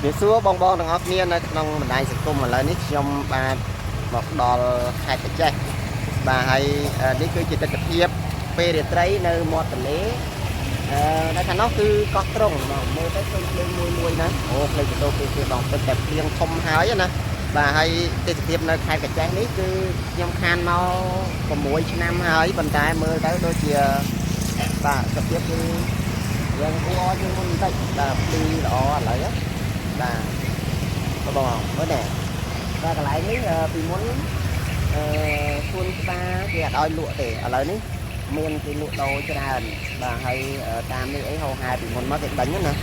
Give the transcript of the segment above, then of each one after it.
រាបសួរបងបងទាំងអស់គ្នានៅក្នុងបណ្ដាញសង្គមឥឡូវនេះខ្ញុំបាទមកដល់ខេត្តក្រចេះបាទហើយនេះគឺជាទស្សនភាពពេលរាត្រីនៅមាត់ទន្លេនៅខាងនោះគឺកោះត្រង់មកមើលទៅឃើញភ្លើងមួយមួយណាអូភ្លើងកតោពេលគេបងពិតតែភ្លៀងធំហើយណាបាទហើយទេសភាពនៅខេត្តក្រចេះនេះគឺខ្ញុំខានមក6ឆ្នាំហើយប៉ុន្តែមើលទៅដូចជាបាទសភាពគឺយើងអួរជាងមុនបន្តិចបាទភ្លឺល្អឥឡូវណា បាទបងមើលនេះបាទកន្លែងនេះពីមុនអឺសួនច្បារគេអត់ឲ្យលក់ទេឥឡូវនេះមានគេលក់ដូរច្រើនបាទហើយតាមនេះអីហោហែពីមុនមកគេដេញណា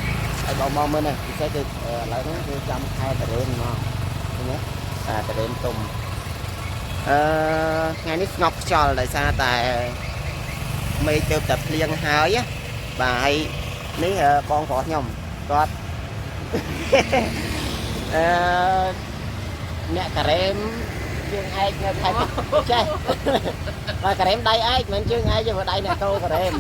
ហើយបងបងមើលនេះពិសេសគេឥឡូវនេះគេចាំខែតរេនមកឃើញទេបាទតរេនទុំអឺថ្ងៃនេះស្ងប់ខ្យល់ដោយសារតែមេឃទៅតែភ្លៀងហើយបាទហើយនេះបងប្រុសខ្ញុំគាត់ អឺអ្នកការ៉េមជើងឯកនៅខេត្តចេះបាទការ៉េមដៃឯកមិនជើងឯកទេព្រោះដៃអ្នកតោការ៉េម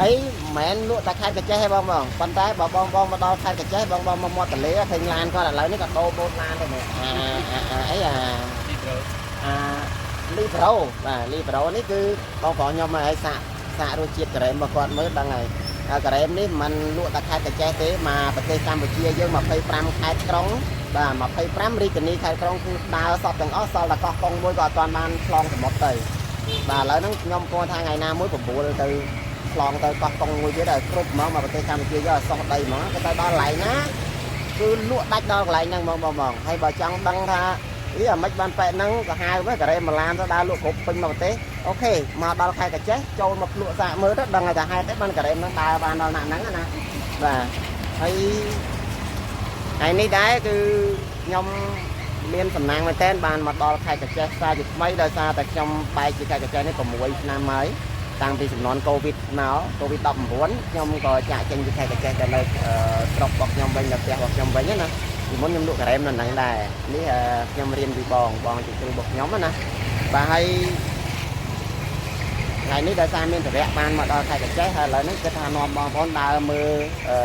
ហើយមិនមែនលក់តែខេត្តកញ្ចេះទេបងបងប៉ុន្តែបើបងបងមកដល់ខេត្តកញ្ចេះបងបងមកមាត់ទន្លេឃើញឡានគាត់ឥឡូវនេះក៏ដូរបូតឡានទៅនេះអាអាអីអាអាលីប្រូបាទលីប្រូនេះគឺបងប្រុសខ្ញុំឲ្យសាកសាករសជាតិការ៉េមរបស់គាត់មើលដឹងហើយការ៉េមនេះមិនលក់តែខេត្តកញ្ចេះទេមកប្រទេសកម្ពុជាយើង25ខេត្តក្រុងបាទ25រាជធានីខេត្តក្រុងគឺដើរសពទាំងអស់សល់តែកោះកុងមួយក៏អត់ទាន់បានឆ្លងសមុទ្រទៅបាទឥឡូវហ្នឹងខ្ញុំគួរថាថ្ងៃណាមួយ9ទៅឆ្លងទៅកោះកុងមួយទៀតឲ្យគ្រប់ហ្មងមកប្រទេសកម្ពុជាយកឲ្យសោះដីហ្មងក៏ទៅដល់កន្លែងណាគឺលក់ដាច់ដល់កន្លែងហ្នឹងហ្មងបងបងហើយបើចង់ដឹងថាអីអាម៉េចបានប៉ែកហ្នឹងក៏ហៅមកការ៉េម៉ាឡានទៅដើរលក់គ្រប់ពេញមកប្រទេស OK មកដល់ខេត្តកញ្ចេះចូលមកភ្លក់សាកមើលទៅដឹងថាហេតុអីបានការ៉េមហ្នឹងដើរបានដល់ណាក់ហ្នឹងណាបាទហើយថ្ងៃនេះដែរគឺខ្ញុំមានសំណាងមែនទែនបានមកដល់ខេត្តកញ្ចេះសារជាថ្មីដោយសារតែខ្ញុំបែកជាខេត្តកញ្ចេះនេះ6ឆ្នាំហើយតាំងពីចំនួនកូវីដមកកូវីដ19ខ្ញុំក៏ចាក់ចេញពីខេត្តកញ្ចេះទៅនៅស្រុករបស់ខ្ញុំវិញនៅផ្ទះរបស់ខ្ញុំវិញណាពីមុនខ្ញុំលក់ការ៉េមនៅហ្នឹងដែរនេះខ្ញុំរៀនពីបងបងជាគ្រូរបស់ខ្ញុំណាបាទហើយថ្ងៃនេះដោយសារមានទរៈបានមកដល់ខេត្តកញ្ចេះហើយឥឡូវនេះគិតថានាំបងប្អូនដើរមើល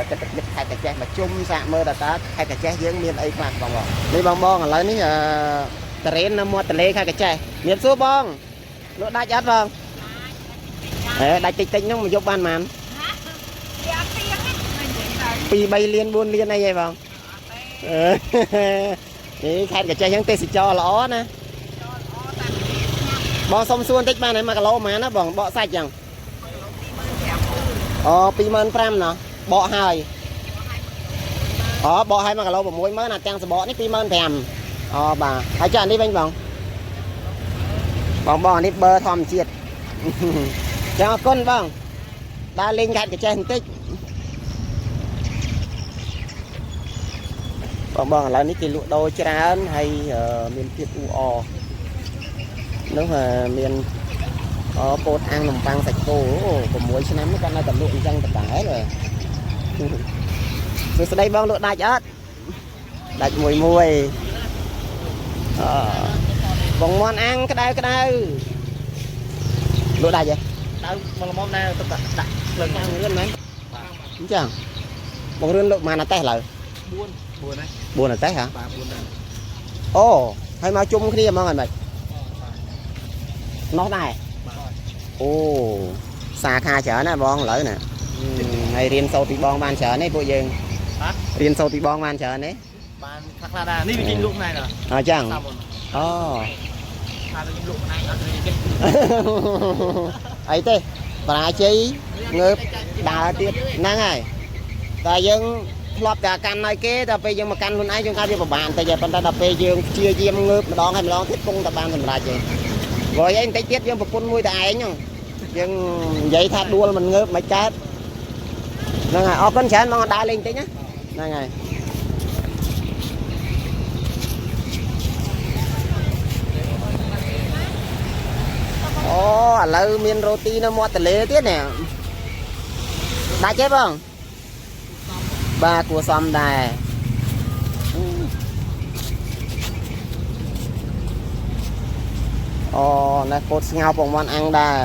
ទស្សនវិជ្ជាខេត្តកញ្ចេះមកជុំសាកមើលតើតើខេត្តកញ្ចេះយើងមានអីខ្លះបងបងនេះបងបងឥឡូវនេះអឺតរេននៅមាត់ទន្លេខេត្តកញ្ចេះមានសួរបងលក់ដាច់អត់បងហេដាច់តិចតិចហ្នឹងមកយកបានប៉ុន្មាន វាអត់ទៀងទេនិយាយទៅ 2 3លាន4លានអីហីបងអឺនេះខេត្តកញ្ចេះហ្នឹងទេសចរល្អណា ចូលល្អតាមនេះញ៉ាំ បងសុំសួរបន្តិចបានហើយ1គីឡូប៉ុន្មានណាបងបកសាច់ចឹង 25000 អូ25000ណោះបកហើយអូបកហើយ1គីឡូ60000អាទាំងសបកនេះ25000អូបាទហើយចាអានេះវិញបងបងបងអានេះបឺធម្មជាតិ ចឹងអរគុណបងដើរលេងខេត្តកញ្ចេះបន្តិចបងបងឥឡូវនេះគេលក់ដូរច្រើនហើយមានភាពអ៊ូអរនោះមានអូពោតអាំងនំប៉័ងសាច់គោអូ6ឆ្នាំនេះគាត់នៅតែលក់អញ្ចឹងដដែលសួស្តីបងលក់ដាច់អត់ដាច់មួយមួយអឺបងមន់អាំងក្តៅក្តៅលក់ដាច់ហ៎ ដៅមកល្មមដែរទៅដាក់ភ្លើង បងរឿនមែនអញ្ចឹងបងរឿនលក់ប៉ុន្មានអាតេះឡើយ 4 4ណា 4អាតេះហ៎ បាទ4ដែរ អូហើយមកជុំគ្នាហ្មងហ្នឹងមិននោះដែរអូសាខាច្រើនណាបងឥឡូវណាហើយរៀនសូត្រពីបងបានច្រើនទេពួកយើងរៀនសូត្រពីបងបានច្រើនទេ បានខ្លះខ្លះដែរនេះវាចេញលក់ណែណា អញ្ចឹង តាមមុន អូ ថាខ្ញុំលក់ណែអត់ទេ អីទេបរាជ័យងើបដើរទៀតហ្នឹងហើយតែយើងធ្លាប់តែកាន់ឲ្យគេដល់ពេលយើងមកកាន់ខ្លួនឯងយើងកើតវាពិបាកបន្តិចហើយប៉ុន្តែដល់ពេលយើងព្យាយាមងើបម្ដងហើយម្ដងទៀតគង់តែបានសម្រេចឯងព្រោះអីបន្តិចទៀតយើងប្រពន្ធមួយតែឯងហ្នឹងយើងនិយាយថាដួលមិនងើបមិនកើតហ្នឹងហើយអរគុណច្រើនមកដើរលេងបន្តិចណាហ្នឹងហើយអូឥឡូវមានរ៉ូទីនៅមាត់ទន្លេទៀតនេះដាច់ទេបងបាទគួរសមដែរអូនេះពោតស្ងោពងមាន់អាំងដែរ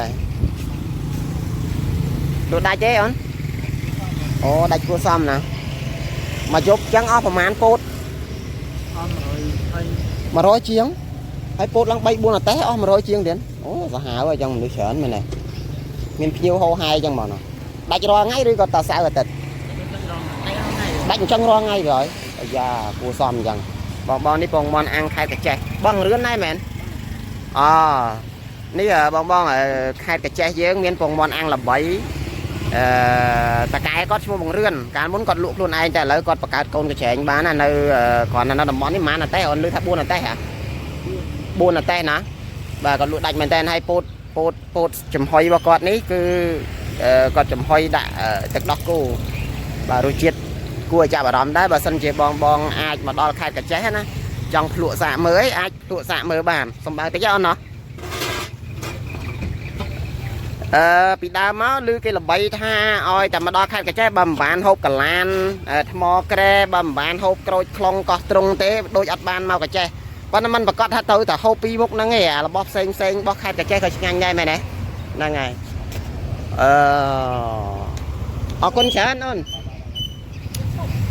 លក់ដាច់ទេអូនអូដាច់គួរសមណា មកយប់ចឹងអស់ប្រហែលពោត អស់100ហើយ 100ជាងហើយពោតឡើង3 4អតេះអស់100ជាងទៀតអូសាហាវអញ្ចឹងមនុស្សច្រើនមែនទេមានភ្ញៀវហោហែអញ្ចឹងហ្មងដាច់រាល់ថ្ងៃឬក៏តសៅរ៍អាទិត្យដាច់អញ្ចឹងរាល់ថ្ងៃទៅហើយអាយ៉ាគួសមអញ្ចឹងបងបងនេះពងមន់អាំងខេត្តកចេះបងរឿនដែរមែនអនេះបងបងខេត្តកចេះយើងមានពងមន់អាំងល្បីអឺតកែគាត់ឈ្មោះបងរឿនកាលមុនគាត់លក់ខ្លួនឯងតែឥឡូវគាត់បង្កើតកូនកញ្ច្រែងបានណានៅគ្រាន់តែនៅតំបន់នេះប៉ុន្មានអតេះអូនឮថា4អតេះហ៎4អតេះណាបាទគាត់លក់ដាច់មែនតើហើយពោតពោតពោតចំហុយរបស់គាត់នេះគឺគាត់ចំហុយដាក់ទឹកដោះគោបាទរសជាតិគួរឲ្យចាប់អារម្មណ៍ដែរបើសិនជាបងបងអាចមកដល់ខេត្តកញ្ចេះណាចង់ភ្លក់សាកមើលអីអាចភ្លក់សាកមើលបានសំបើតិចអូនណោះអឺពីដើមមកឮគេល្បីថាឲ្យតែមកដល់ខេត្តកញ្ចេះបើមិនបានហូបកលានថ្មក្រែបើមិនបានហូបក្រូចខ្លុងកោះត្រង់ទេដូចអត់បានមកកញ្ចេះប៉ុន្តែมันប្រកាសថាទៅតែហូបពីរមុខហ្នឹងឯងអារបស់ផ្សេងផ្សេងរបស់ខេត្តកញ្ចេះក៏ឆ្ងាញ់ដែរមែនទេហ្នឹងហើយអឺអរគុណច្រើនអូន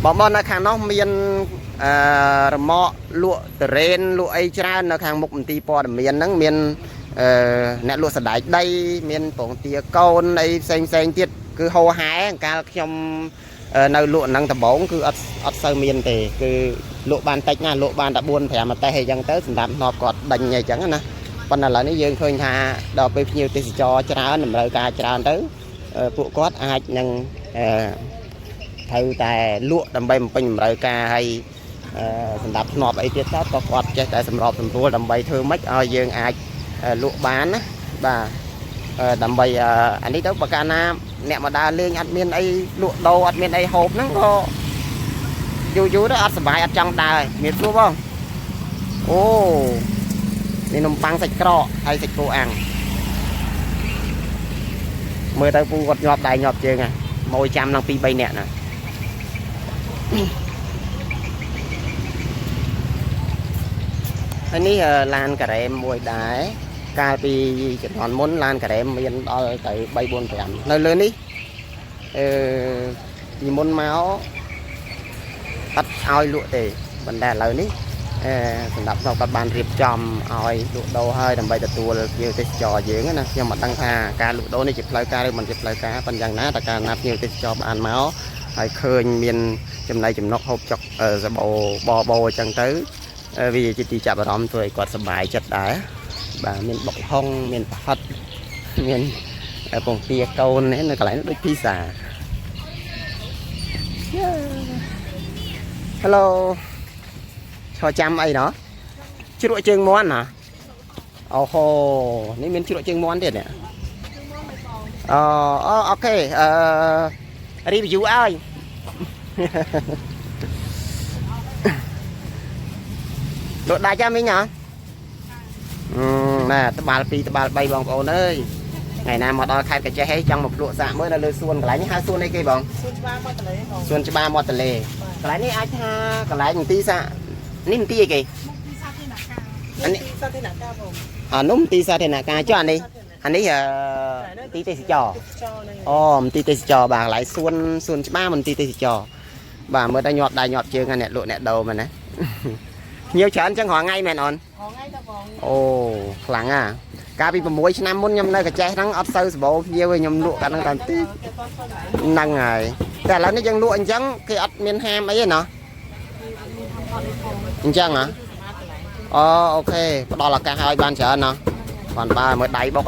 បងបងនៅខាងនោះមានអឺរមាក់លក់តរេនលក់អីច្រើននៅខាងមុខមន្ទីរព័ត៌មានហ្នឹងមានអឺអ្នកលក់សណ្ដែកដីមានពងទាកូនអីផ្សេងផ្សេងទៀតគឺហោហែកាលខ្ញុំនៅលក់ហ្នឹងដំបងគឺអត់អត់សូវមានទេគឺលក់បានតិចណាស់លក់បានតែ4 5ម្ទេសអីចឹងទៅសម្រាប់ធ្នាប់គាត់ដេញអីចឹងណាប៉ុន្តែឥឡូវនេះយើងឃើញថាដល់ពេលភ្ញៀវទេសចរច្រើនតម្រូវការច្រើនទៅពួកគាត់អាចនឹងអឺត្រូវតែលក់ដើម្បីបំពេញតម្រូវការហើយសម្រាប់ធ្នាប់អីទៀតតក៏គាត់ចេះតែសម្របសម្រួលដើម្បីធ្វើម៉េចឲ្យយើងអាចលក់បានណាបាទដើម្បីអានេះទៅបើកាលណាអ្នកមកដើរលេងអត់មានអីលក់ដូរអត់មានអីហូបហ្នឹងក៏យូរយូរទៅអត់សប្បាយអត់ចង់ដើរមានសួរបងអូនេះនំប៉័ងសាច់ក្រកហើយសាច់គោអាំងមើលទៅពូគាត់ញាប់ដៃញាប់ជើងហ่ะមកចាំឡើង2 3នាក់ណាហើយនេះឡានការ៉េមមួយដែរកាលពីជំនាន់មុនឡានការ៉េមមានដល់ទៅ3 4 5នៅលើនេះអឺពីមុនមកអត់ឲ្យលក់ទេប៉ុន្តែឥឡូវនេះអឺសម្រាប់គាត់បានរៀបចំឲ្យលក់ដូរហើយដើម្បីទទួលភ្ញៀវទេសចរយើងណាខ្ញុំមិនដឹងថាការលក់ដូរនេះជាផ្លូវការឬមិនជាផ្លូវការប៉ុន្តែយ៉ាងណាតើកាលណាភ្ញៀវទេសចរបានមកហើយឃើញមានចំណៃចំណុកហូបចុកសបោបបោអញ្ចឹងទៅវាជាទីចាប់អារម្មណ៍ធ្វើឲ្យគាត់សប្បាយចិត្តដែរបាទមានបុកហុងមានប្រហិតមានពងទាកូននេះនៅកន្លែងនោះដូចភីសា Hello ឈរចាំអីណោះជ្រក់ជើងមាន់ណាអូហូនេះមានជ្រក់ជើងមាន់ទៀតនេះអូអូ OK អឺ review ឲ្យ លក់ដាច់ហ៎មីងហ៎ណែត្បាល់2ត្បាល់3បងប្អូនអើយថ្ងៃណាមកដល់ខេត្តកញ្ចេះហីចង់មកភ្លក់សាកមើលនៅលើសួនកន្លែងនេះហៅសួនអីគេបង សួនច្បារមាត់ទន្លេបង សួនច្បារមាត់ទន្លេកន្លែងនេះអាចថាកន្លែងមន្ទីរសាកនេះមន្ទីរអីគេ អានេះសាធារណការបង អានោះមន្ទីរសាធារណការចុះអានេះអានេះមន្ទីរទេសចរអូមន្ទីរទេសចរបាទកន្លែងសួនសួនច្បារមន្ទីរទេសចរបាទមើលទៅញាប់ដៃញាប់ជើងអ្នកលក់អ្នកដូរមែនណាភ្ញៀវច្រើនចឹងរាល់ថ្ងៃមែនអូន រាល់ថ្ងៃតបង អូខ្លាំងណាកាលពី6ឆ្នាំមុនខ្ញុំនៅកញ្ចេះហ្នឹងអត់សូវសម្បូរភ្ញៀវទេខ្ញុំលក់កាលហ្នឹងតែតិចហ្នឹងហើយតែឥឡូវនេះយើងលក់អញ្ចឹងគេអត់មានហាមអីទេណោះអញ្ចឹងហ៎អូ OK ផ្ដល់ឱកាសឲ្យបានច្រើនណោះបានបើមើលដៃបុក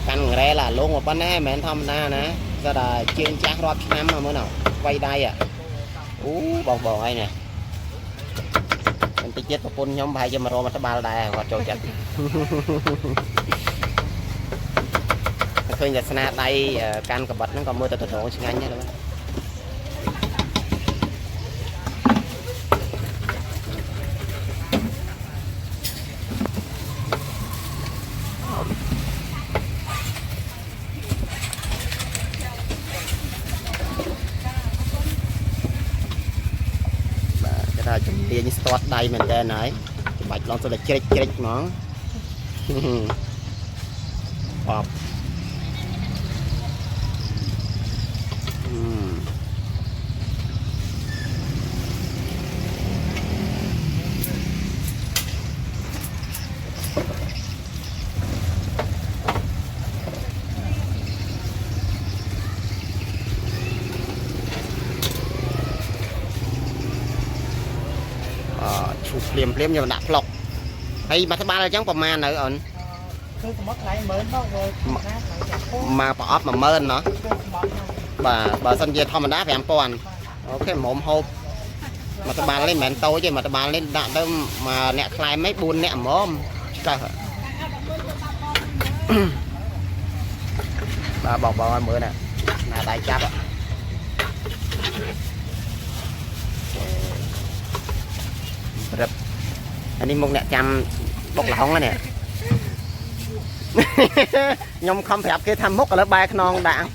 កាន់ងរ៉ែឡាលងមកប៉ុណ្ណេះមិនមែនធម្មតាណាស្អាតតែជើងចាស់រាប់ឆ្នាំមកមើលណោះវាយដៃអូបងបងអីនេះបន្តិចទៀតប្រពន្ធខ្ញុំប្រហែលជាមករមកត្បាល់ដែរគាត់ចូលចិត្តឃើញតែស្នាដៃកាន់កបិតហ្នឹងក៏មើលទៅត្រង់ឆ្ងាញ់ដែរបាទបាទគេថាជំនាញស្ទាត់ដៃមែនតើហើយច្បាច់ឡងទៅតែជ្រិចជ្រិចហ្មងបប ឈូសភ្លាមភ្លាមយកមកដាក់ផ្លុកហើយមួយត្បាល់អញ្ចឹងប្រហែលនៅអូន គឺសមុទ្រថ្លៃ10000បងបើណាថ្លៃ5000 មកប្រអប់10000ណោះ គឺសមុទ្រហ្នឹង បាទបើសិនជាធម្មតា5000OK មុំហូបមួយត្បាល់នេះមិនមែនតូចទេមួយត្បាល់នេះដាក់ទៅមកអ្នកខ្លែមឯង4អ្នកហ្មងឆ្កឹះបាទបងបងឲ្យមើលណាណាដៃចាប់ហ៎ រឹបអានេះមុខអ្នកចាំបុកលហុងហ្នឹងនេះ ខ្ញុំខំប្រាប់គេថាមុខឥឡូវបែរខ្នងដាក់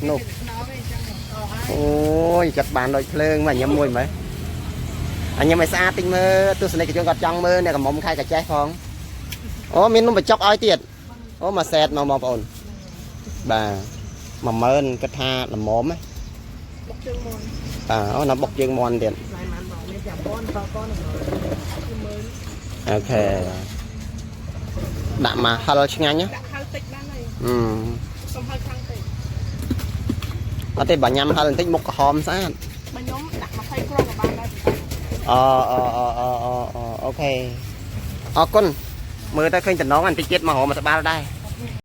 នោះអូយចិត្តបានដូចភ្លើងមកញឹមមួយមើលអញញឹមឲ្យស្អាតតិចមើលទស្សនិកជនគាត់ចង់មើលអ្នកកំមុំខែកាចេះផងអូមាននំបញ្ចុកឲ្យទៀតអូមួយសែតមកបងប្អូនបាទ10000គិតថាល្មមណា បុកជើងមុន បាទអូណាបុកជើងមន់ទៀត ថ្លៃប៉ុន្មានបងមាន5000 1000 10000 OK ដាក់មកហឹលឆ្ងាញ់ណា ដាក់ហៅតិចបានហើយ អឺ សុំហៅខាងតិច អត់ទេបើញ៉ាំហឹលបន្តិចមុខក្រហមស្អាត បើខ្ញុំដាក់20គ្រាប់ក៏បានដែរ អូអូអូអូអូអូ OK អរគុណមើលទៅឃើញតំណងបន្តិចទៀតមករកមកត្បាល់ដែរ